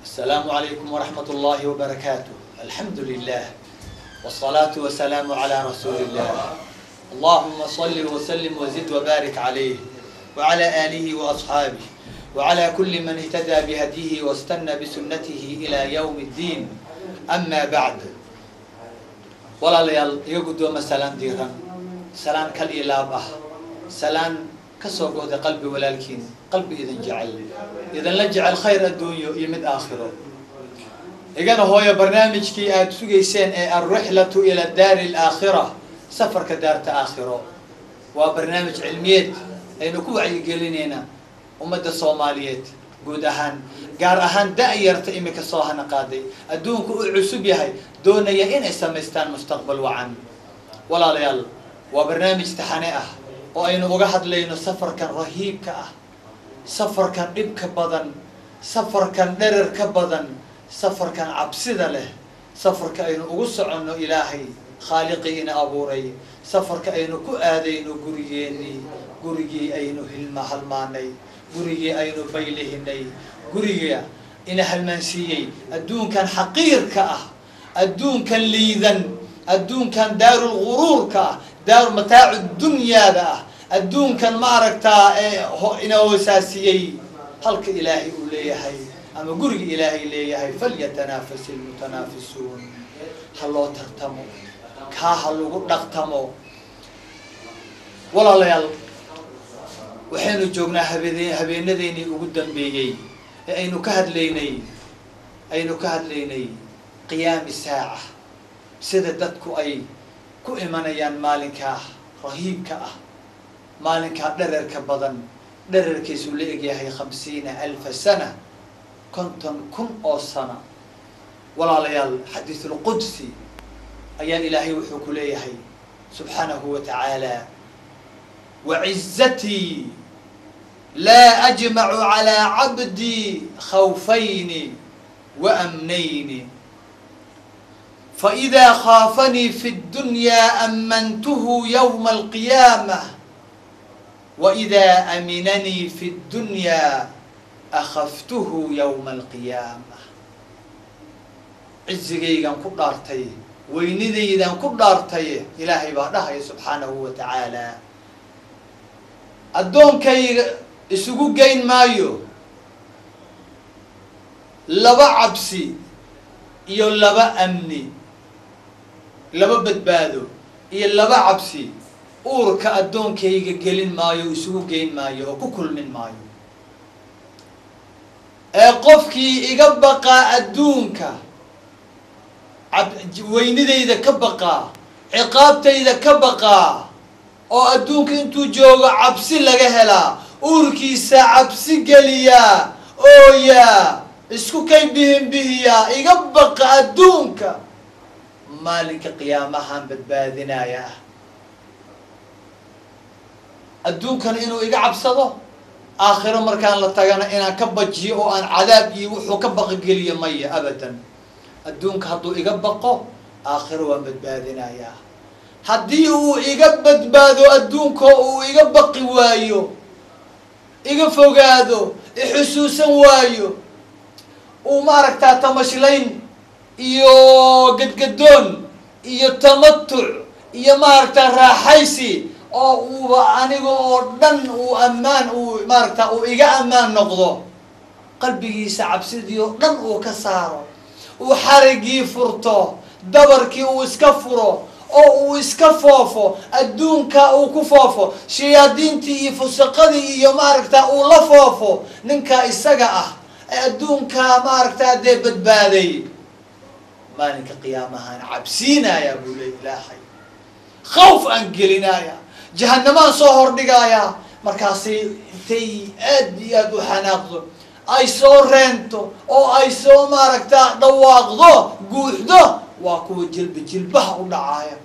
السلام عليكم ورحمة الله وبركاته. الحمد لله والصلاة والسلام على رسول الله. اللهم صل وسلم وزد وبارك عليه وعلى آله وأصحابه وعلى كل من اهتدى بهديه واستنى بسنته إلى يوم الدين. أما بعد، walaalayaal, iga guddooma salaan diiran, salaan kal iyo laab ah, salaan ka soo go'day qalbi walaalkiin, qalbi idin jecel, idinla jecel khayr adduunyo iyo mid aakhiro. Igana hooyo barnaamijkii aada sugayseen ee alrixlatu ila daari alaakhira, safarka daarta aakhiro. Waa barnaamij cilmiyeed aynu ku wacyigelinayna ummadda Soomaaliyeed guud ahaan, gaar ahaan da-yarta imika soo hana qaaday, adduunku uu cusub yahay, doonaya inay samaystaan mustaqbal wacan. Walaalayaal, waa barnaamij taxane ah oo aynu uga hadlayno safarkan rahiibka ah, safarkan dhibka badan, safarkan dherarka badan, safarkan cabsida leh, safarka aynu ugu soconno Ilaahay khaaliqii ina abuuray, safarka aynu ku aadayno gurigeenii, gurigii aynu hilma halmaanay, gurigii aynu baylihinay, guriga ina halmaansiiyey adduunkan xaqiirka ah, adduunkan liidan, adduunkan daarulguruurka ah, daaru mataacu dunyaada ah, adduunkan ma aragtaa ee ina hoosaasiyey halka Ilaahay uu leeyahay ama guriga Ilaahay leeyahay: falyatanaafas ilmutanaafisuun. Ha loo tartamo, kaa ha lagu dhaqtamo. Walaalayaal, waxaynu joognaa habeenadeynii ugu dambeeyey ee aynu ka hadlaynay qiyaami saaca, sida dadku ay ku imanayaan maalinkaa rahiibka ah, maalinkaa dherarka badan, dherarkiisuu la egyahay 50,000 sana, 50,000 oo sana. Walaalayaal, xadiisulqudsi ayaa Ilaahay wuxuu ku leeyahay subxaanahu wa tacaala: wacizatii laa ajmacu calaa cabdii khawfayni wa amnayni, faإida khaafanii fi اddunyaa amantuhu ywma alqiyaamah, waإida aminanii fi اddunyaa akhaftuhu ywma alqiyaamah. Cizigaygaan ku dhaartay, weynidaydan ku dhaartay, Ilaahay baa dhahaya subxaanahu wa tacaala, addoonkayga isugu geyn maayo laba cabsi iyo laba amni, laba badbaado iyo laba cabsi uurka addoonkayga gelin maayo, isugu geyn maayo oo ku kulmin maayo. Ee qofkii iga baqaa adduunka, weynidayda ka baqaa, ciqaabtayda ka baqaa, oo adduunka intuu joogo cabsi laga helaa, uurkiisa cabsi geliyaa, ooyaa, isku kay bihin bihiyaa, iga baqa adduunka, maalinka qiyaamahaan badbaadinaya. Adduunkana inuu iga cabsado, aakhiro markaan la tagana inaan ka bajiyo oo aan cadaab iyo wuxuu ka baqigeliyo maya, abadan. Adduunka hadduu iga baqo, aakhiro waan badbaadinayaa. Haddii uu iga badbaado adduunka oo uu iga baqi waayo, iga fogaado, ixusuusan waayo, uu maaragtaa tamashlayn iyo gadgadoon iyo tamatuc iyo maaragtaa raaxaysi, oo uuba aniga oo dhan uu ammaan, uu maaragtaa uu iga ammaan noqdo, qalbigiisa cabsidii oo dhan uu ka saaro, uu xarigii furto, dabarkii uu iska furo oo uu iska foofo, adduunka uu ku foofo, shayaadiintii iyo fusaqadii iyo maaragtaa uu la foofo, ninkaa isaga ah ee adduunkaa maaragtaa dee badbaaday, maalinka qiyaamahaan cabsiinaya buu leey Ilaahay, khawf aan gelinaya, jahanamaan soo hordhigayaa. Markaasi intay aad iyo aad u xanaaqdo, ay soo reento oo ay soo maaragtaa dhawaaqdo, guuxdo, waa kuwa jilba jilbaha u dhacaaya,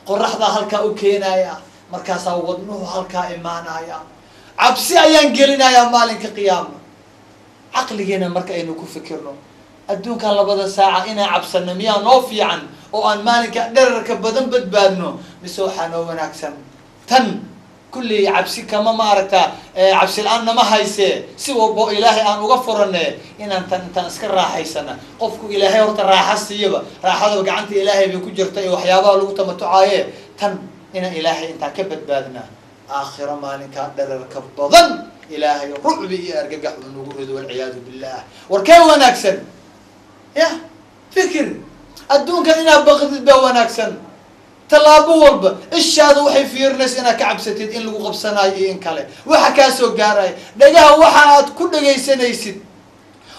qoraxdaa halkaa u keenaya, markaasaa wadnuhu halkaa imaanaya. Cabsi ayaan gelinayaa maalinka qiyaama. Caqligeena marka aynu ku fikirno, adduunkan labada saaca inaan cabsano miyaa noo fiican oo aan maalinka dherarka badan badbaadno, mise waxaa noo wanaagsan tan Kulley cabsi kama ma aragtaa, cabsi la-aan nama haysee, si walbo ilaahay aan uga furane inaan tan intaan iska raaxaysana. Qofku ilaahay horta raaxa siiyaba, raaxadaba gacanta ilaahay bay ku jirta iyo waxyaabaha lagu tamatucaaye. Tan inaan ilaahay intaan ka badbaadnaa aakhiro maalinkaa dherarka badan ilaahay rucbi iyo argagax uu nagu rido, walciyaadu billah. Warkee wanaagsan ya fikir adduunkan inaad baqdid baa wanaagsan. Tallaabo walba ishaada waxay fiirinaysa inaad ka cabsatid in lagu qabsanaayo iyo in kale, waxa kaa soo gaaraya dhagaha, waxa aad ku dhagaysanaysid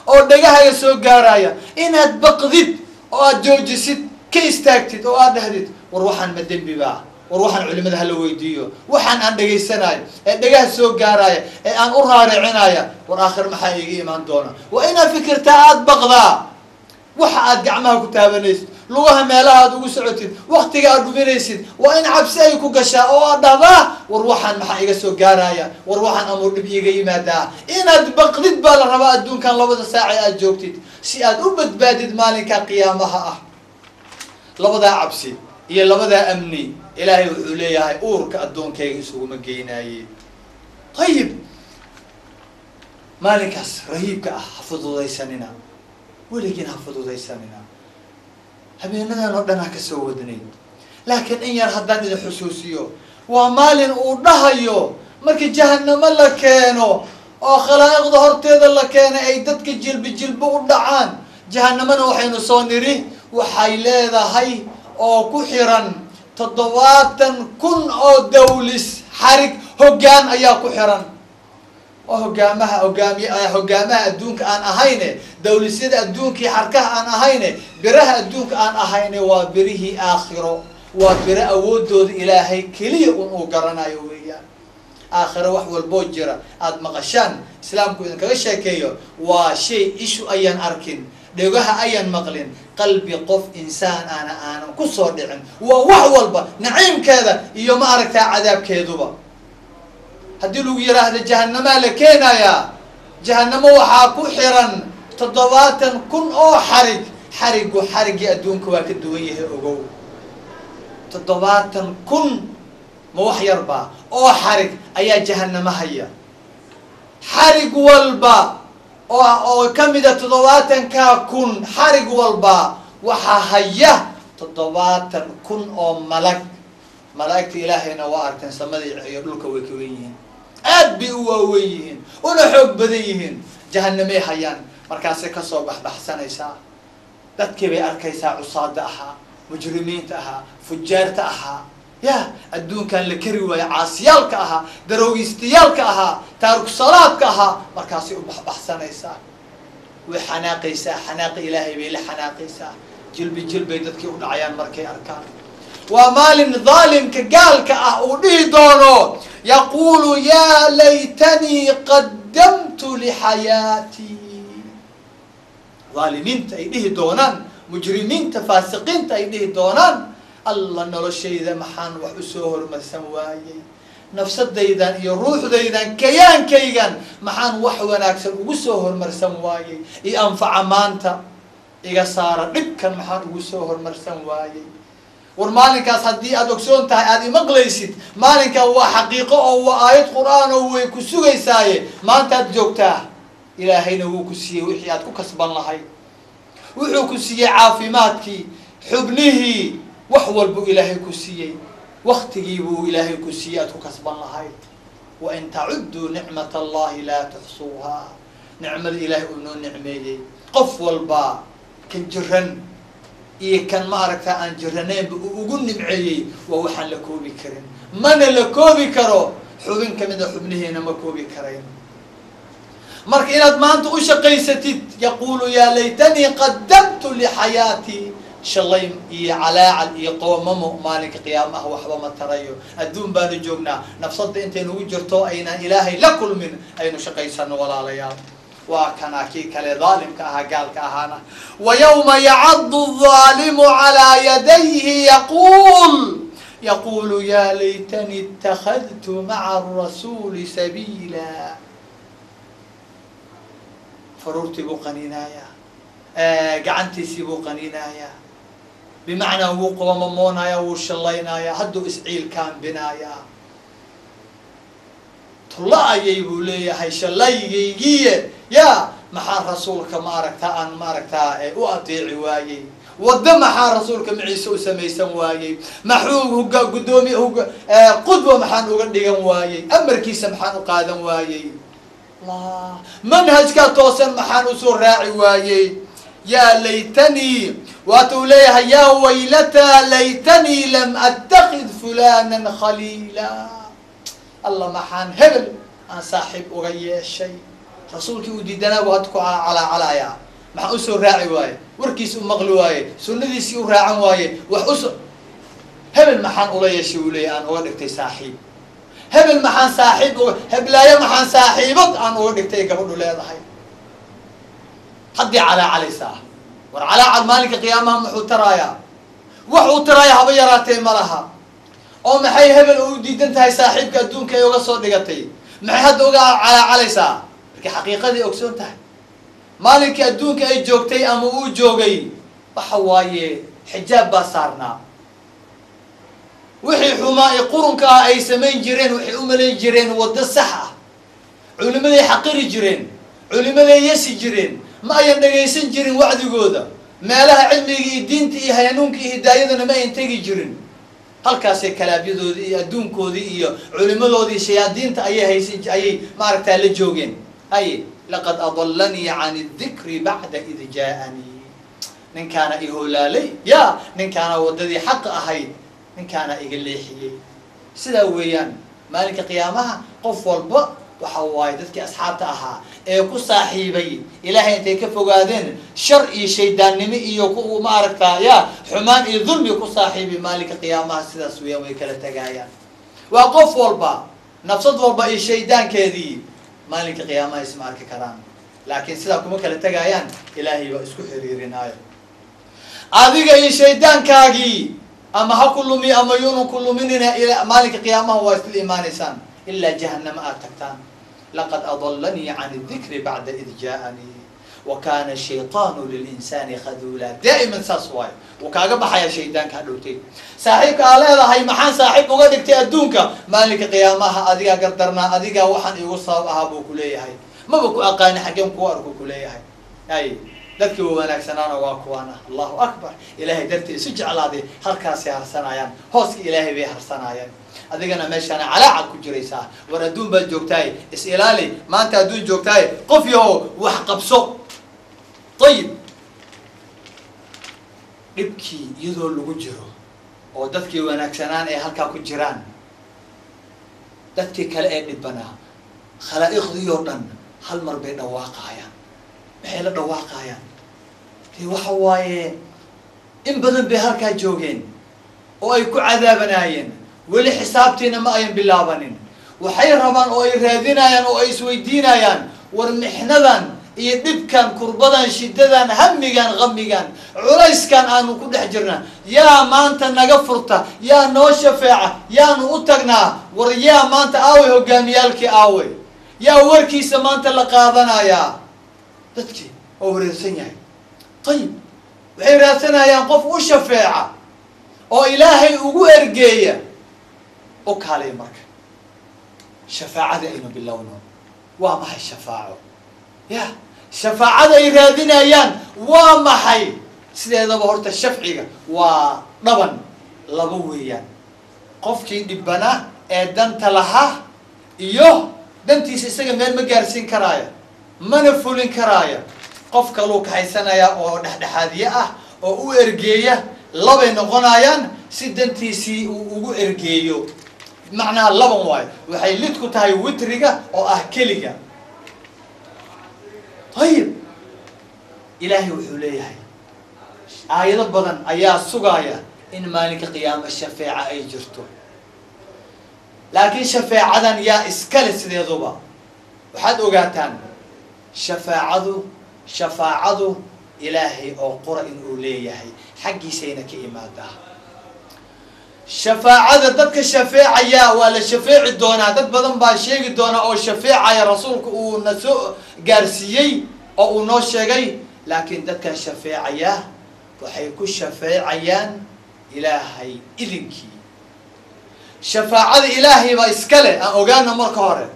oo dhagahaga soo gaaraya inaad baqdid oo aad joojisid, ka istaagtid oo aad dhahdid war waxaan ma dembi baa, war waxaan culimada hala weydiiyo, waxaan aan dhagaysanayo ee dhagaha soo gaaraya ee aan u raaricinaya, war aakhir maxaa iiga imaan doona? Waa inaad fikirtaa, aada baqdaa waxa aad gacmaha ku taabanaysid, lugaha meelaha aad ugu socotid, waktiga aad dhuminaysid. Waa in cabsi ay ku gashaa oo aad dhahdaa war waxaan maxaa iga soo gaaraya, war waxaan amuu dhib iiga yimaadaa. Inaad baqdid baa la rabaa adduunkan labada saace aad joogtid, si aad u badbaadid maalinka qiyaamaha ah. Labadaa cabsi iyo labadaa amni ilaahay wuxuu leeyahay uurka addoonkayga isuguma geynaaye. Ayib, maalinkaas rahiibka ah ha fududaysanina, weligiin ha fududaysanina. Habeenadan oo dhan ha kasoo wadnay, laakiin in yar haddaan idin xusuusiyo, waa maalin uu dhahayo markii jahanamo la keeno oo khalaa'iqda horteeda la keenay ay dadka jilbi jilbo u dhacaan. Jahanamana waxaynu soo niri waxay leedahay oo ku xiran 70,000 oo dawlis xarig hoggaan ayaa ku xiran, oo hogaamaha hogaamiy hogaamaha adduunka aan ahayne, dawlisyada adduunkii xarkaha aan ahayne, biraha adduunka aan ahayne, waa birihii aakhiro, waa biro awoodooda ilaahay keliya un uu garanayo weeyaan. Aakhiro wax walboo jira aada maqashaan islaamku idinkaga sheekeeyo waa shay ishu ayaan arkin, dhegaha ayaan maqlin, qalbi qof insaan ana aanan kusoo dhicin. Waa wax walba naciimkeeda iyo ma aragtaa cadaabkeeduba. Haddii lagu yiraahdo jahanamaa la keenayaa, jahanamo waxaa ku xiran 70,000 oo xarig. Xarigu xariggii adduunka waa ka duwan yahay, ogow. 70,000 ma wax yarba oo xarig ayaa jahanamo haya. Xarig walba oo kamida 70,000 xarig walba waxaa haya 70,000 oo malag. Malaa'igta ilaahayna waa aragteen, samadii iyo dhulka way ka wen yihiin, aad bay u waaweyn yihiin una xoog badan yihiin. Jahanamay hayaan, markaasay kasoo baxbaxsanaysaa, dadkii bay arkaysaa cusaada ahaa, mujrimiinta ahaa, fujaarta ahaa, ya adduunkan la keri waayo, caasiyaalka ahaa, daroogiistayaalka ahaa, taariku salaadka ahaa. Markaasay u baxbaxsanaysaa, way xanaaqaysaa, xanaaqa ilaahay bay la xanaaqaysaa, jilbi jilbay dadkii u dhacayaan markay arkaan. Waa maalin dhaalimka gaalka ah uu dhihi doono yaquulu yaa laytanii qadamtu lixayaatii. Dhaalimiinta ay dhihi doonaan, mujrimiinta faasiqiinta ay dhihi doonaan, alla noloshayda maxaan wax usoo horumarsan waayey, nafsadaydan iyo ruuxdaydan kayaankaygan maxaan wax wanaagsan ugu soo horumarsan waayey, i anfaca maanta iga saara dhibkan maxaan ugu soo horumarsan waayey. War maalinkaas haddii aada ogsoon tahay aada imaqlaysid, maalinkan waa xaqiiqo oo waa aayad qur-aan oo way ku sugaysaaye. Maantaad joogtaa, ilaahayna wuu ku siiyey wixii aad ku kasban lahayd, wuxuu ku siiyey caafimaadkii, xubnihii, wax walbuu ilaahay ku siiyey, waktigii buu ilaahay ku siiyey aad ku kasban lahayd. Wain tacudduu nicmat allahi laa tuxsuuhaa. Nicmada ilaahay uu noo nicmeeyey, qof walba kan jiran iyo kan ma aragtaa aan jiranaynba uu ugu nimceeyey, waa waxaan la koobi karin, mana la koobi karo. Xubin kamida xubnihiina ma koobi karayn. Marka inaad maanta u shaqaysatid, yaquulu yaa laytanii qadamtu lixayaatii, shalay iyo calaacal iyo qoomamo maalinka qiyaamaha waxba ma tarayo. Adduun baanu joognaa, nafsadda intaynugu jirto aynaan ilaahay la kulmin aynu shaqaysano walaalayaal. Waa kanaa kii kale dhaalimka ahaa, gaalka ahaana, wa yawma yacaddu الظaalimu calىa yadayhi yaqulu ya laytanii اtakhadtu maca arasuuli sabiila. Faruurtii buu qaniinayaa, gacantiisii buu qaniinayaa, bimacnaa wuu qoomamoonayaa, wuu shalaynayaa, hadduu isciil kaambinayaa. Tula-ayay buu leeyahay shallaygaygiiye, yaa maxaan rasuulka ma aragtaa aan ma aragtaa u adeeci waayey? Waddo maxaa rasuulka maciise u samaysan waayey? Maxuu huga guddoomiye huga qudwa maxaan uga dhigan waayey? Amarkiisa maxaan u qaadan waayey? Allah, manhajkaa toosan maxaan usoo raaci waayey? Yaa laytanii, waatuu leeyahay, yaa waylataa laytanii lam attakid fulanan khaliila. Alla, maxaan hebel aan saaxiib uga yeeshay? Rasuulkii uu diidanaa buu hadda ku calaacalayaa. Maxaan usoo raaci waaye? Warkiisi u maqli waaye? Sunadiisii u raacan waaye? Wax uso hebel maxaan ula yeeshay uu leeyahy, aan uga dhigtay saaxiib? Hebel maxaan saaxiib uga, heblaayo maxaan saaxiibad aan uga dhigtay? Gabadhu leedahay haddii calaacalaysaa. War calaacal maalinka qiyaamaha muxuu taraayaa? Wax uu taraaya haba yaraatee ma laha. Oo maxay hebel u diidan tahay saaxiibka adduunka ay uga soo dhigatay? Maxay hadda uga calaacalaysaa? Markii xaqiiqadii ogsoon tahay, maalinkii adduunka ay joogtay ama uu joogay, waxa waaye xijaab baa saarnaa. Wixii xumaa ee qurunka ah ay samayn jireen waxay u malayn jireen waddo sax ah. Culimaday xaqiri jireen, culimaday yasi jireen, ma ayan dhagaysan jirin wacdigooda. Meelaha cilmiga iyo diinta iyo hanuunka iyo hidaayadana ma ayan tegi jirin. Halkaasay kalaabyadoodii iyo adduunkoodii iyo culimadoodii shayaadiinta ayay haysan, ayay maaragtaa la joogeen. Hay, laqad adalanii can dikri bacda id jaaanii. Ninkaana i hoolaalay, ya ninkaana waddadii xaqa ahayd ninkaana iga leexiyey. Sidaa weeyaan maalinka qiyaamaha qof walba waxa waaye dadkii asxaabta ahaa ee ku saaxiibay ilaahay intay ka fogaadeen shar iyo shaydaannimo iyo ku ma aragtaa ya xumaan iyo dulmi ku saaxiibay, maalinka qiyaamaha sidaas weeyaan way kala tagaayaan. Waa qof walba, nafsad walba iyo shaydaankeedii maalinka qiyaamaha isma arki karaan, laakiin sidaa kuma kala tagaayaan. Ilaahay baa isku xiriirinaayo adiga iyo shaydaankaagii, ama ha ku lumi ama yuunan ku luminina, maalinka qiyaamaha waa isla imaanaysaan ilaa jahanama aad tagtaan. Laqad adalanii can dikri bacda id jaaanii wa kana shayطaanu lilinsaani khaduula. Daa'iman saas waayo, wuu kaaga baxayaa shaydaanka hadhowtay. Saaxiibka aa leedahay maxaan saaxiib uga dhigtay adduunka, maalinka qiyaamaha adigaa gardarnaa, adigaa waxaan iigu sabab ahaa buu kuleeyahay. Maba ku aqaani, xaggeen kugu arku kuleeyahay. Ay dadkii wa wanaagsanaana waa kuwaana. Allahu akbar! Ilaahay dartii isu jeclaaday halkaasay harsanayaan, hooska ilaahay bay harsanaayaan. Adigana meeshaana calaacal ku jiraysaa. War adduun baad joogtahay, is ilaali. Maanta adduun joogtahay, qof yahow wax qabso. Ayib, dhibkii iyadoo lagu jiro oo dadkii wanaagsanaan ay halkaa ku jiraan, dadkii kale ee dhibanaa, khalaa'iqdii oo dhan hal mar bay dhawaaqayaan. Maxay la dhawaaqayaan? Dee waxa waaye in badan bay halkaa joogeen oo ay ku cadaabanaayeen, weli xisaabtiina ma ayan bilaabanin. Waxay rabaan oo ay raadinayaan oo ay isweydiinayaan, war mixnadan iyo dhibkan, kurbadan, shidadan, hamigan, qamigan, culayskan aanu ku dhex jirna, yaa maanta naga furta? Yaa noo shafeeca? Yaanu u tagnaa? War yaa maanta aaway hogaamiyaalkii? Aaway? Yaa warkiisa maanta la qaadanayaa? Dadkii oo wareersan yahay. Ayib, waxay raadsanayaan qof u shafeeca oo ilaahay ugu ergeeya u kaalay. Marka shafaacadii aynu bilowno. Waa maxay shafaaco? Ya shafaacada ay raadinayaan waa maxay? Sideedaba horta shafciga waa dhaban laba weeyaan: qofkii dhibana ee danta lahaa iyo dantiisa isaga meel ma gaarsiin karaayo, mana fulin karaayo, qof kaluu kaxaysanaya oo dhexdhexaadiye ah oo u ergeeya. Labay noqonayaan si dantiisii uu ugu ergeeyo. Macnaha laban waayo, waxay lid ku tahay witriga oo ah keliga. Ayib, ilaahay wuxuu leeyahay aayado badan ayaa sugaaya in maalinka qiyaamo shafeeca ay jirto. Laakiin shafeecadan yaa iskale? Sideeduba waxaad ogaataan shafaacadu ilaahay oo qura inuu leeyahay, xaggiisayna ka imaadaa shafaacada. Dadka shafeecaya waa la shafeeci doonaa, dad badan baa sheegi doonaa oo shafeecaya, rasuulku uu na soo gaarsiiyey oo uu noo sheegay. Laakiin dadkan shafeecaya waxay ku shafeecayaan ilaahay idinkii. Shafaacada ilaahay baa iska leh, aan ogaana marka hore.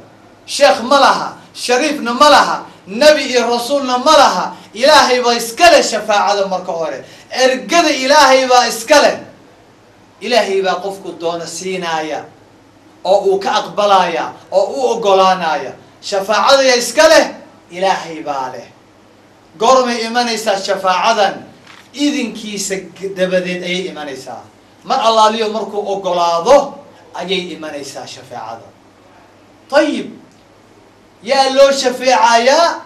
Sheekh ma laha, shariifna ma laha, nebi iyo rasuulna ma laha. Ilaahay baa iska leh shafaacada. Marka hore ergada Ilaahay baa iska leh. Ilaahay baa qofku doona siinaaya oo uu ka aqbalaya oo u ogolaanaya. Shafaacadaya iska leh, Ilaahay baa leh. Goormay imanaysaa shafaacadan? Idinkiisa dabadeed ayay imanaysaa. Mar allaaliyo markuu ogolaado ayay imanaysaa shafaacada. Ayib, yaa loo shafeecayaa?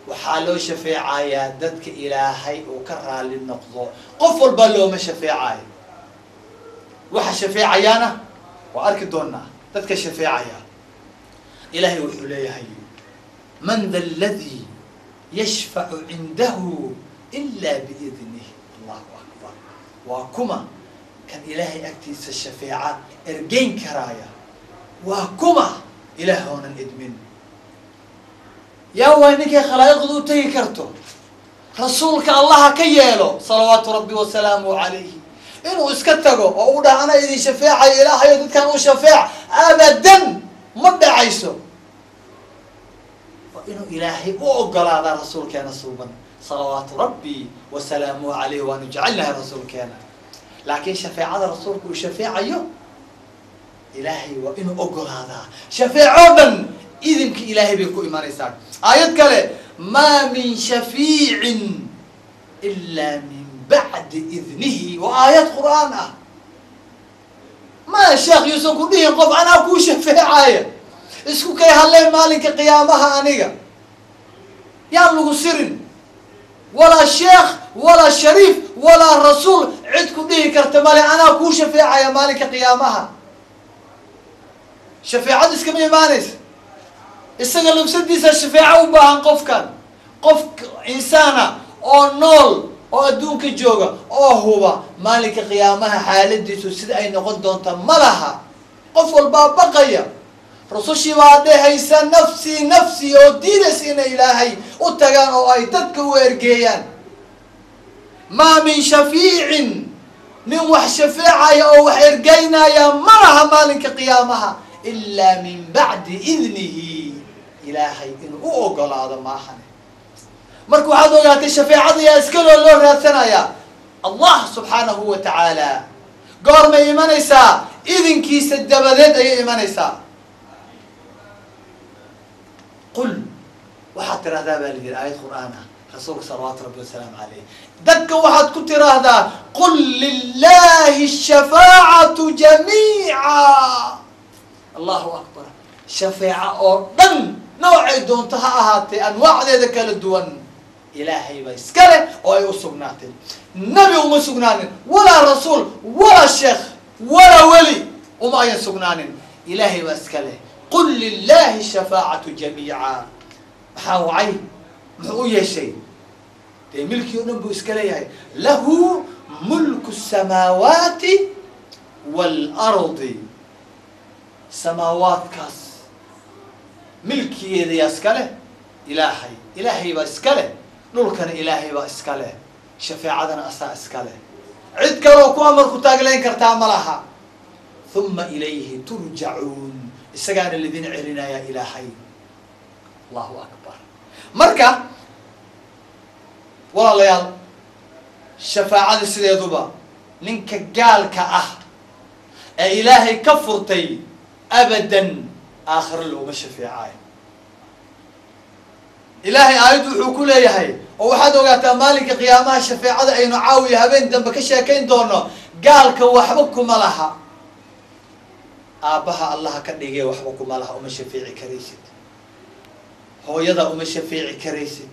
Waxaa loo shafeecayaa dadka Ilaahay uu ka raali noqdo. Qof walba looma shafeecayo. Waxa shafeecayaana waa arki doonaa dadka shafeecaya. Ilaahay wuxuu leeyahay: man da aladi yashfacu cindahu ila biidnih. Allahu akbar! Waa kuma kan Ilaahay agtiisa shafeeca ergeyn karaaya? Waa kuma Ilaah oonan idmin? Yaa waay ninkay khalaa'iqdu u tegi karto? Rasuulka Allaha ka yeelo, salawaatu rabbi wasalaamuhu calayhi, inuu iska tago oo u dhaha: "Ana idin shafeecayo, Ilaahayo dadkan u shafeec," abadan ma dhacayso. Waa inuu Ilaahay u ogolaadaa rasuulkeena suuban, salawaatu rabbi wasalaamuhu calayh. Waanu jecelnahay rasuulkeena, laakiin shafeecada rasuulka uu shafeecayo Ilaahay waa inuu ogolaadaa. Shafeeco dhan idinka Ilaahay bay ku imanaysaa. Aayad kale: maa min shafiicin ilaa min bacdi idnihi. Waa aayad qur'aan ah. Ma sheekh yuusan ku dhihin qof anaa kuu shafeecaya, isku kay hadleen maalinka qiyaamaha. Aniga yaan lagu sirin, walaa sheekh, walaa shariif, walaa rasuul. Cid ku dhihi karta male anaa kuu shafeecaya maalinka qiyaamaha. Shafeecadu iskama imaanaysa. Isaga lubsadiisa shafeeco u baahan. Qofkan qof insaana oo nool oo adduunka jooga oo huba maalinka qiyaamaha xaaladiisu sida ay noqon doonta ma laha. Qof walbaa baqaya. Rusushii baa dhehaysa nafsii nafsii, oo diidaysa inay Ilaahay u tagaan oo ay dadka u ergeeyaan. Maa min shafiicin, nin wax shafeecaya oo wax ergeynaya ma laha maalinka qiyaamaha, ilaa min bacdi idnihi, Ilaahay inuu u ogolaado maahane. Marka waxaad ogaatay shafeecada yaa iskaloo loo raadsanayaa? Allah subxaanahu wa tacaala. Goormay imanaysaa? Idinkiisa dabadeed ayay imanaysaa. Qul, waxaad tiraahdaa baa la yidhi, aayad qur'aan ah, rasuulka salawaatu rabbi wasalaamu caleyh, dadka waxaad ku tiraahdaa: qul lilahi shafaacatu jamiica. Allahu akbar! Shafeeca oo dhan noocay doonto ha ahaatee, anwaacdeeda kala duwan, Ilaahay baa iska leh oo ay u sugnaatay. Nebi uma sugnaanin, walaa rasuul, walaa sheekh, walaa weli uma ayan sugnaanin. Ilaahay baa iska leh. Qul lilahi shafaacatu jamiica. Maxaa wacay? Muxuu u yeeshay? Dee milkii o dhan buu iska leeyahay. Lahu mulku الsamaawaati waalardi. Samaawaadkaas milkigeeda yaa iska leh? Ilaahay. Ilaahay baa iska leh. Dhulkana Ilaahay baa iska leh. Shafeecadana asaa iska leh. Cid kaloo ku amar ku taagleyn kartaa ma laha. Uma ilayhi turjacuun, isagaana lidin celinaya Ilaahay. Allahu akbar! Marka walaalayaal, shafaacada sideeduba ninka gaalka ah ee Ilaahay ka furtay abadan aakhiro looma shafeecayo. Ilaahay aayaddu wuxuu ku leeyahay, oo waxaad ogaataa maalinka qiyaamaha shafeecada aynu caawiya habeen dambe ka sheekayn doono, gaalka waxba kuma laha. Aabbaha Allaha ka dhigee, waxba kuma laha, uma shafeeci karaysid. Hooyada uma shafeeci karaysid.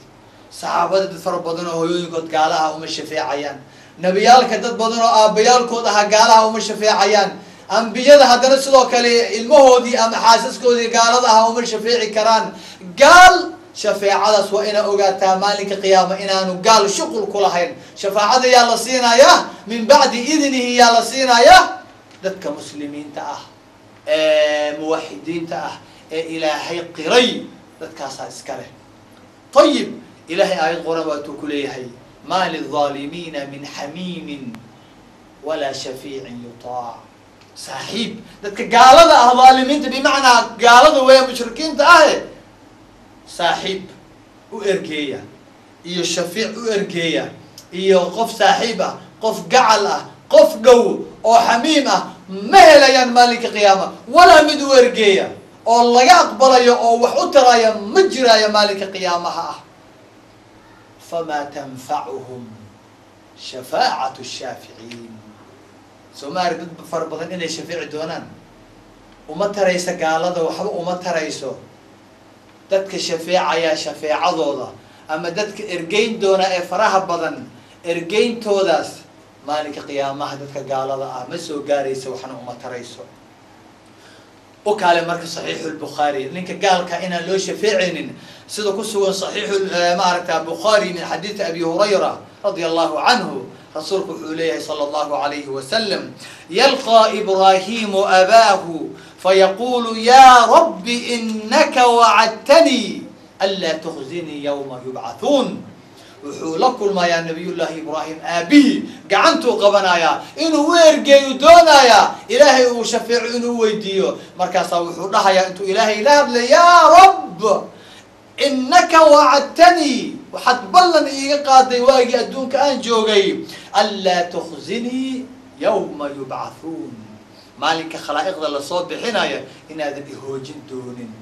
Saxaabada dad fara badan oo hooyooyinkood gaalaha uma shafeecayaan. Nebiyaalka dad badan oo aabbayaalkood ahaa gaalaha uma shafeecayaan. Ambiyada haddana sidoo kale ilmahoodii ama xaasaskoodii gaalada ahaa uma shafeeci karaan. Gaal shafeecadaas waa inaa ogaataa maalinka qiyaama inaanu gaal shuqul ku lahayn. Shafaacada yaa la siinayaa? Min bacdi idnihi yaa la siinayaa? Dadka muslimiinta ah ee muwaxidiinta ah ee Ilaahay qiray, dadkaasaa iska leh. Ayib, Ilahay aayad qoran waatuu ku leeyahay: ma lilظaalimiina min xamiimin walaa shafiicin yutaac. Saaxiib dadka gaalada ah, dhaalimiinta, bimacnaa gaalada weya, mushrikiinta ahe, saaxiib u ergeeya iyo shafiic u ergeeya iyo qof saaxiib ah, qof gacal ah, qof dhow oo xamiim ah ma helayaan maalinka qiyaama. Walaa mid u ergeeya oo laga aqbalayo oo wax u taraya ma jiraayo maalinka qiyaamaha ah. Famaa tanfacuhum shafaacatu shaaficiin. Soomaali dad fara badan inay shafiici doonaan uma taraysa gaalada, waxba uma tarayso. Dadka shafeecayaa shafeecadooda ama dadka ergeyn doona ee faraha badan ergeyntoodaas maalinka qiyaamaha dadka gaalada ah ma soo gaarayso, waxna uma tarayso. U kaale marka saxiixu lbukhaari, ninka gaalka inaan loo shafeecaynin sida ku sugan saxiixu maaragta Bukhaari min xadiidi Abi Hurayra radia allahu canhu, rasuulku wuxuu leeyahay sala allahu alayhi wasalam: yalqaa Ibraahimu abaahu fayaqulu ya rabbi inaka wacadtanii anlaa tukhzinii yawma yubcathuun. Wuxuu la kulmayaa Nabiyullaahi Ibraahim aabihii, gacantuu qabanayaa, inuu u ergeeyu doonayaa, Ilaahay uu shafeeco inuu weydiiyo. Markaasaa wuxuu dhahayaa intuu Ilaahay la hadlay: yaa Rabb, inaka wacadtanii, waxaad ballan iiga qaaday waagii adduunka aan joogay, anlaa tukhzinii yawma yubcathuun, maalinka khalaa'iqda lasoo bixinaya inaadan ihoojin doonin,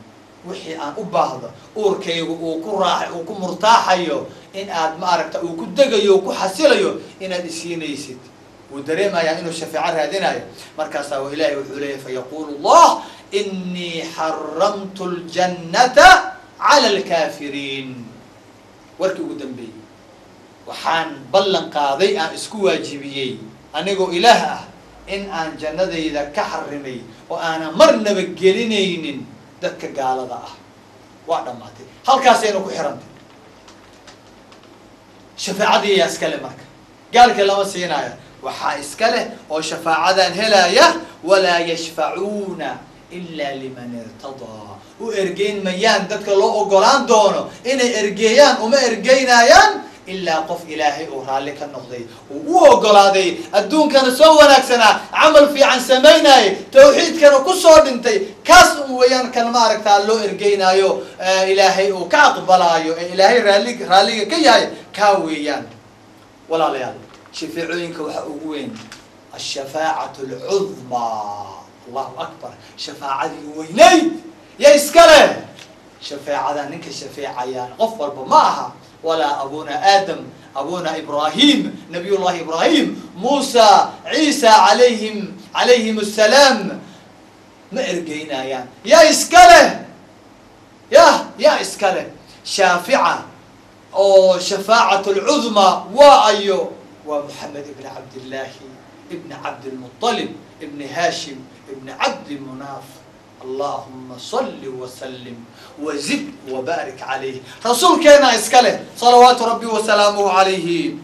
wixii aan u baahdo, uurkaygu uu ku raax uu ku murtaaxayo, in aad maaragta uu ku degayo, ku xasilayo, inaad isiinaysid. Wuu dareemayaa inuu shafeeco raadinayo. Markaasaa Ilahay wuxuu leeyahy: fayaqulu Allah inii xaramtu ljannata cala alkaafiriin. Warkii ugu dambeeyey: waxaan ballan qaaday, aan isku waajibiyey anigoo Ilaah ah, in aan jannadayda ka xarimay oo aanan marnaba gelinaynin dadka gaalada ah. Waa dhammaatay, halkaasayna ku xirantay. Shafaacadii yaa iska leh? Marka gaalkii lama siinaayo. Waxaa iska leh oo shafaacadan helaya: walaa yashfacuuna ila liman irtadaa. U ergeyn mayaan dadka loo ogolaan doono inay ergeeyaan, uma ergeynayaan ilaa qof Ilaahay uu raalli ka noqday, uu u ogolaaday, adduunkana soo wanaagsanaa, camal fiican samaynayay, tawxiidkana kusoo dhintay. Kaas un weeyaan kan maaragtaa loo ergeynaayo, Ilaahay uu ka aqbalaayo, ee Ilaahay raalliga ka yahay, kaa weeyaan. Walaalayaal, shafeecooyinka waxaa ugu weyn ashafaacatu alcudmaa. Allahu akbar! Shafaacadii weynayd ya iska leh. Shafeecada ninka shafeecayaan qof walba ma aha, walaa abuna Aadam, abuna Ibrahim, Nabiy Llahi Ibrahim, Muusa, Ciisa calayhim assalaam ma ergeynayaan. Yaa iska leh? Yaa iska leh shaafica oo shafaacat alcudmaa? Waa ayo? Waa Moxamed ibn Cabdillaahi ibn Cabdilmuطalib ibn Hashim ibn Cabdi Munaaf, allahuma salli wasalim wazid wabaarik calayh. Rasuulkeena iska leh salawaatu rabbi wasalaamuhu calayhi.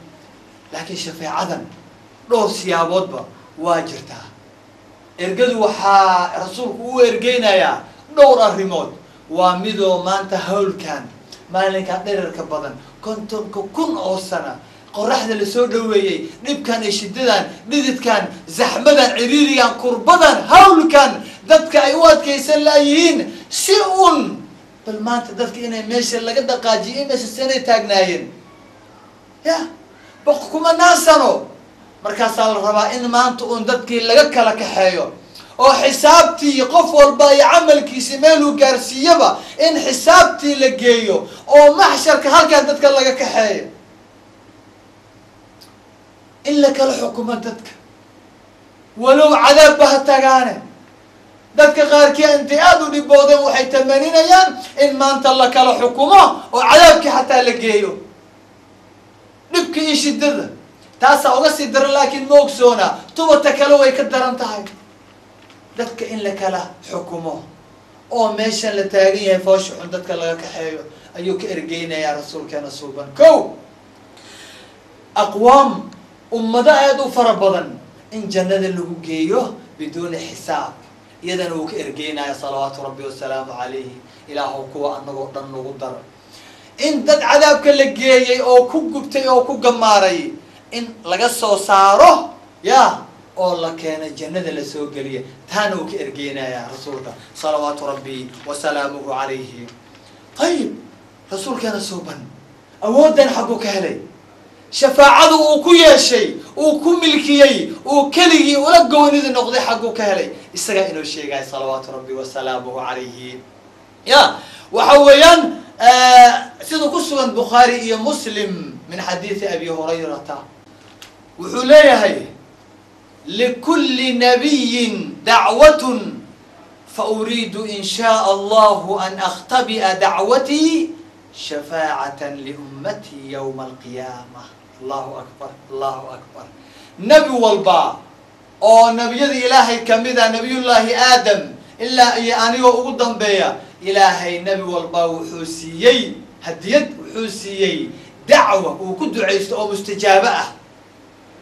Laakiin shafeecadan dhowr siyaaboodba waa jirtaa. Ergadu waxaa rasuulku u ergeynayaa dhowr arrimood. Waa midoo maanta hawlkan, maalinkan dherarka badan, 50,000 oo sana qoraxda lasoo dhaweeyey, dhibkan iyo shidadan, dhididkan, zaxmadan, ciriirigan, kurbadan, hawlkan dadka ay u adkaysan laayihiin, si un bal maanta dadka inay meesha laga dhaqaajiyo, in meesha sanay taagnaayeen ya kumanaan sano. Markaasaa la rabaa in maanta un dadkii laga kala kaxeeyo oo xisaabtii qof walba iyo camalkiisi meeluu gaarsiiyaba in xisaabtii la geeyo oo maxsharka halkaa dadka laga kaxeeyo, in la kala xukumo dadka, walow cadaabba ha tagaane. Dadka qaarkii intay aada u dhiboodeen waxay tamaninayaan in maanta la kala xukumo oo cadaabkii xataa la geeyo, dhibka iyo shidada taasaa uga sii daran. Laakiin ma ogsoona tubata kale way ka daran tahay. Dadka in la kala xukumo oo meeshan la taagan yahay foosha xun dadka laga kaxeeyo ayuu ka ergeynayaa rasuulkeena suuban. Ko aqwaam, ummado aada u fara badan in jannada lagu geeyo biduuni xisaab, iyadana wuu ka ergeynaya salawaatu rabbi wasalaamu calayhi. Ilaahow kuwa anagoo dhan nagu dar. In dad cadaabka la geeyey oo ku gubtay oo ku gamaaray in laga soo saaro ya oo la keenay jannada la soo geliya taana uu ka ergeynayaa rasuulka salawaatu rabbi wa salaamuhu calayhi. Ayib, rasuulkeena suuban awooddan xagguu ka helay, shafaacadu uu ku yeeshay, uu ku milkiyey, uu keligii ula goonida noqday xagguu ka helay, isagaa inoo sheegaya salawaatu rabbi wa salaamuhu calayhi. Ya waxa weeyaan sida ku sugan Bukhaari iyo Muslim min xadiidi Abi Hurayrata, wuxuu leeyahay likulli nabiyin dacwatun fa uriidu in shaء allahu an akhtabi'a dacwatii shafaacatan liummatii yowma alqiyaama. Allahu akbar, allahu akbar. Nebi walba oo nebiyada Ilaahay kamida, nabiyullaahi Aadam ilaa iyo anigoo ugu dambeeya, Ilaahay nebi walba wuxuu siiyey hadiyad, wuxuu siiyey dacwa uu ku ducaysto oo mustajaabo ah.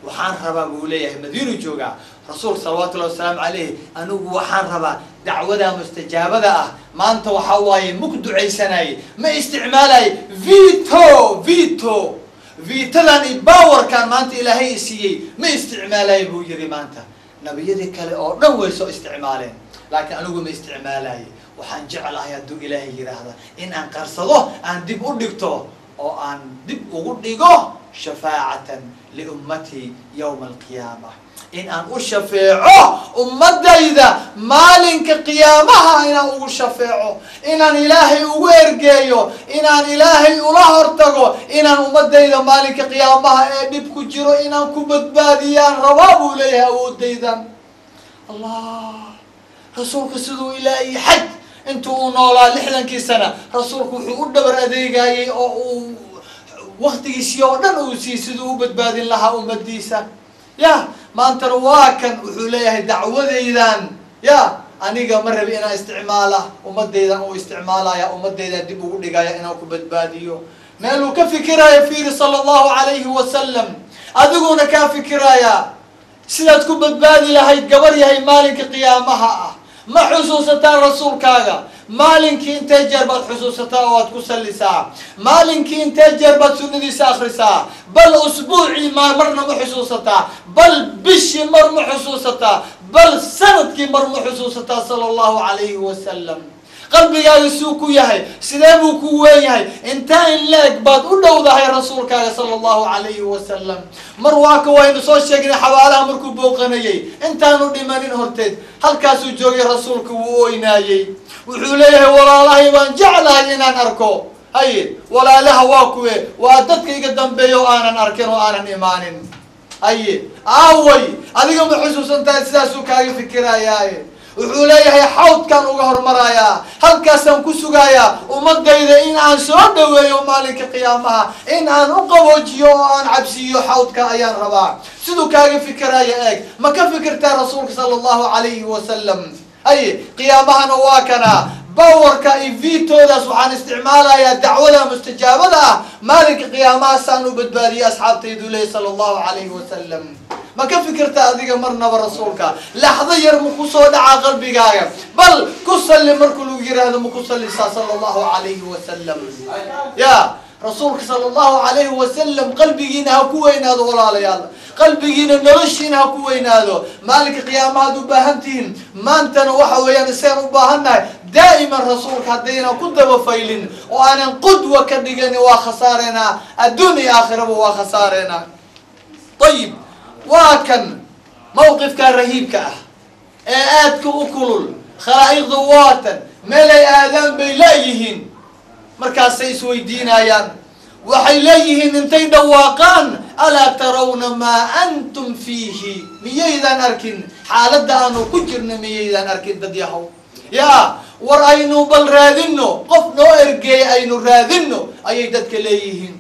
Waxaan rabaa buu leeyahay, Madiinu joogaa rasuulka salawatullahi wasalaamu calayh, anigu waxaan rabaa dacwadaa mustajaabada ah maanta waxaa waaye ma ku ducaysanaaye, ma isticmaalaye vito vito vitadan iyo bawarkan maanta Ilaahay i siiyey ma isticmaalayo buu yihi. Maanta nabiyadii kale oo dhan way soo isticmaaleen, laakiin anigu ma isticmaalaye. Waxaan jeclahay hadduu Ilaahay yidhaahda in aan qarsado, aan dib u dhigto oo aan dib ugu dhigo shafaacatan liummatii yowma alqiyaama, in aan u shafeeco ummadayda maalinka qiyaamaha, inaan ugu shafeeco, inaan Ilaahay ugu ergeeyo, inaan Ilaahay ula hortago, inaan ummadayda maalinka qiyaamaha ee dhib ku jiro inaan ku badbaadiyaan rabaa buu leeyahay awoodaydan. Allah, rasuulku siduu ilaa iyo xaj intuu uu noolaa 60kii sana, rasuulku wuxuu u dhabar adeegayey oo uu waktigiisii oo dhan uu siiyey siduu u badbaadin lahaa ummadiisa. Ya maantana waa kan wuxuu leeyahay dacwadaydan ya aniga ma rabi inaan isticmaala, ummadaydan uu isticmaalaya, ummadaydan dib ugu dhigaya inaan ku badbaadiyo. Meeluu ka fikiraayo fiiri sala allahu calayhi wasalam, adiguna kaa fikiraya sidaad ku badbaadi lahayd gabar yahay maalinka qiyaamaha ah. Ma xusuusataa rasuulkaaga? Maalinkii intee jeer baad xusuusataa oo aad ku sallisaa? Maalinkii intee jeer baad sunnadiisa akrisaa? Bal usbuucii ma marna ma xusuusataa? Bal bishii mar ma xusuusataa? Bal sanadkii mar ma xusuusataa sala allahu calayhi wasalam? Qalbigaaga suu ku yahay, sidee buu ku weyn yahay? Intaa in la-eg baad u dhowdahay rasuulkaaga sala allahu calayhi wasalam? Mar waa ka waynu soo sheegnay xabaalaha markuu booqanayey intaanu dhimanin horteed, halkaasuu joogay rasuulku, wuu oynaayey, wuxuu leeyahay walaalahay baan jeclahay inaan arko. Haye, walaalaha waa kuwe? Waa dadka iga dambeeya oo aanan arkin oo aanan imaanin. Haye, aaway adiga ma xusuusan tahay? Sidaasuu kaaga fikirayaaye. Wuxuu leeyahay xawdkaan uga hormarayaa, halkaasaan ku sugayaa ummadayda in aan soo dhaweeyo maalinka qiyaamaha, in aan u qaboojiyo oo aan cabsiiyo xawdka ayaan rabaa. Siduu kaaga fikiraya eeg. Ma ka fikirtaa rasuulka sala allahu calayhi wasalam? Haye, qiyaamahana waa kana bawarka iyo vitoodaas waxaan isticmaalayaa dacwada mustajaabada ah maalinka qiyaamaha saan u badbaadiyay asxaabtaydu leey sala allahu calayhi wasalam. Ma ka fikirta adiga marnaba rasuulka? Laxdo yar ma ku soo dhacaa qalbigaaga? Bal ku salli markuu lagu yiraahdo ma ku sallisaa sala allahu calayhi wasalam? Ya rasuulka sala allahu calayhi wasalam qalbigiina ha ku weynaado walaalayaal, qalbigiina noloshiina ha ku weynaado. Maalinka qiyaamahaad u baahan tihiin, maantana waxa weeyaan isagaan u baahannahay daa'iman. Rasuulka haddaynan ku dabafaylin oo aanan qudwa ka dhiganin, waa khasaareynaa, adduun iyo aakhiraba waa khasaareynaa. Ayib, waa kan mawqifka rahiibka ah ee aadka u kulul. Khalaa'iqdu waatan meelay aadaan bay leeyihiin, markaasay isweydiinayaan, waxay leeyihiin intay dhawaaqaan alaa tarawna maa antum fiihi, miyaydaan arkin xaaladda aanu ku jirno? Miyaydaan arkin dad yahow? Ya war aynu bal raadino qof noo ergeeya, aynu raadino ayay dadka leeyihiin.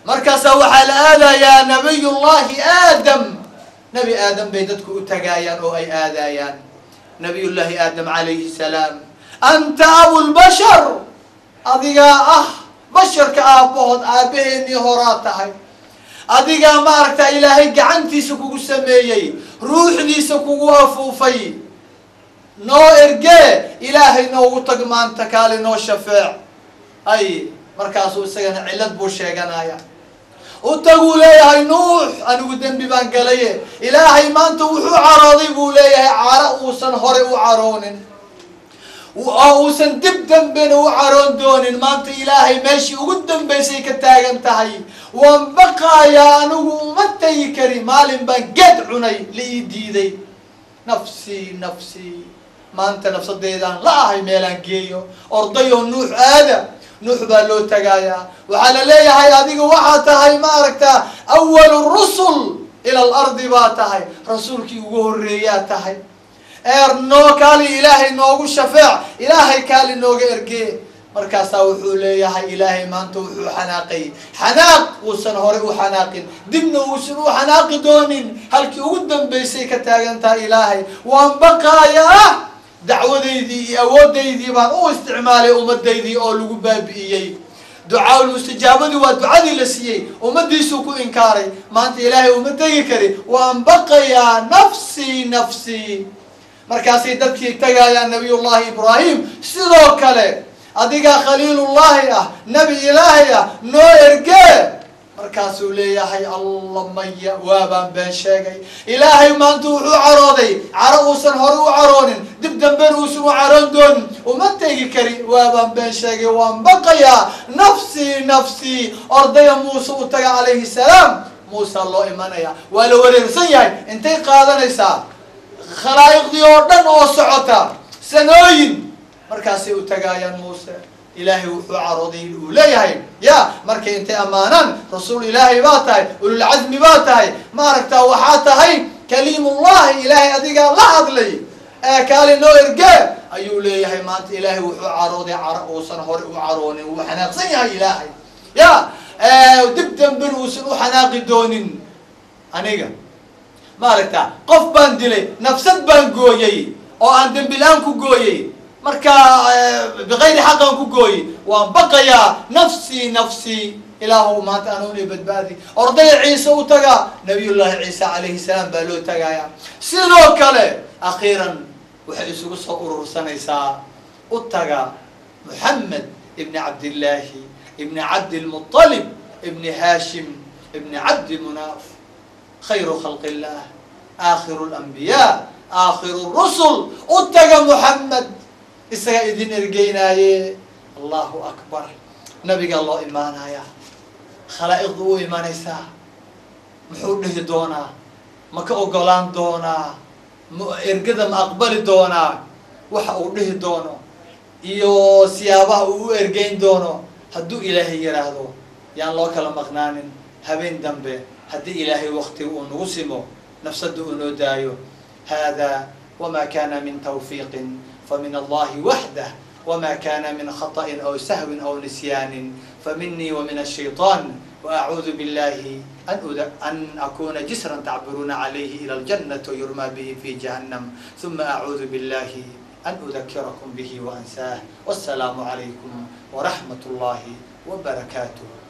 Markaasaa waxaa la aadayaa nabiyullahi Aadam. Nebi Aadam bay dadku u tagaayaan oo ay aadayaan. Nabiyullaahi Aadam calayhi salaam, anta abulbashar, adigaa ah basharka aabbahood, aabbaheenii horaa tahay adigaa, maaragta Ilaahay gacantiisa kugu sameeyey, ruuxdiisa kugu afuufay, noo ergee, Ilaahay noogu tag maanta, kaali noo shafeec. Ay markaasuu isagana cillad buu sheeganaya. U taguu leeyahay Nuux, anigu dembi baan galaye. Ilaahay maanta wuxuu carooday buu leeyahay caro uusan hore u caroonin oo uusan dib dambena u caroon doonin. Maanta ilaahay meeshii ugu dambaysay ka taagan tahay. Waan baqaayaa, anigu uma tegi kari. Maalin baan geed cunay, la ii diiday. Nafsii nafsii, maanta nafsadeydaan la ahay meelaan geeyo. Ordayoo Nuux aada, Nuux baa loo tagaayaa. Waxaa la leeyahay adiga waxaa tahay, ma aragtaa, awalu rusul ila alardi baa tahay, rasuulkii ugu horreeyaa tahay. Eer noo kaali, ilaahay noogu shafeec, ilaahay kaali nooga ergee. Markaasaa wuxuu leeyahay ilaahay maanta wuxuu xanaaqay xanaaq uusan hore u xanaaqin, dibna uusan u xanaaqi doonin. Halkii ugu dambaysay ka taagan tahay ilaahay. Waan baqaayaa, dacwadaydii iyo awoodaydii baan u isticmaalay ummadaydii oo lagu baabi'iyey. Ducaaul mustajaabadii waa ducadii la siiyey, ummadiisuu ku inkaaray. Maanta ilaahay uma tegi kari, waan baqayaa, nafsii nafsii. Markaasay dadkii tagayaan nabiyullahi Ibraahim sidoo kale, adigaa khaliilullahi ah, nebi ilaahay ah, noo ergee. Markaasuu leeyahay alla maya, waabaan been sheegay. Ilaahay maanta wuxuu carooday caro uusan hore u caroonin, dib dambena uusan u caroon doonin. Uma tegi kari, waabaan been sheegay, waan baqayaa, nafsii nafsii. Ordaya Muuse u taga calayhi salaam. Muusa loo imanaya, waa la wareersan yahay. Intay qaadanaysaa khalaa'iqdii oo dhan oo socota sanooyin, markaasay u tagaayaan Muuse. Ilaahay wuxuu carooday uu leeyahay ya markay intay ammaanaan, rasuul ilaahay baa tahay, ululcazmi baa tahay, ma aragtaa, waxaa tahay kaliimullahi, ilaahay adigaa la hadlay, ee kaali noo ergee ayuu leeyahay. Maanta ilaahay wuxuu carooday caro uusan hore u caroonin, wuu xanaaqsan yahay ilaahay ya dib dambena uusan u xanaaqi doonin. Aniga ma aragtaa, qof baan dilay, nafsad baan gooyey oo aan dembi la-aan ku gooyey, marka bikayri xaqan ku gooyey. Waan baqayaa, nafsii nafsii, ilaahu maanta anuuna badbaadi. Ordaya Ciise u tagaa, nabiyullahi Ciise calayhi salaam baa loo tagaya sidoo kale. Akhiiran waxay isugu soo urursanaysaa u taga Muxamed ibni Cabdillaahi ibni Cabdilmuطalib ibni Haashim ibni Cabdi Munaaf, khayru khalqi illah, aakhiru alambiyaa, aakhiru rusul. U taga Muxamed, isagaa idin ergeynaaye. Allahu akbar, nabigaa loo imaanaya, khalaa'iqdu u imanaysaa. Muxuu dhihi doonaa? Ma ka ogolaan doonaa? Ma ergada ma aqbali doonaa? Waxa uu dhihi doono iyo siyaabaha uu u ergeyn doono, hadduu ilaahay yidhaahdo, yaan loo kala maqnaanin. Habeen dambe haddii ilaahay waktiga uu nagu simo, nafsadda uu noo daayo. Hada wma kana min tawfiiqin famin allahi waxdah, wma kana min khaطأin aw sahwin aw nisyaanin faminii wamin الshayطan, وأcuudu biاllahi an akuna jisra tacburuuna calayhi ilى اljanati wayurma bihi fi jahannam, ثuma acuudu biاllahi an udakirakum bihi waansaah. والsalaamu عalaykum wraxmat اllahi wbarakaatuh.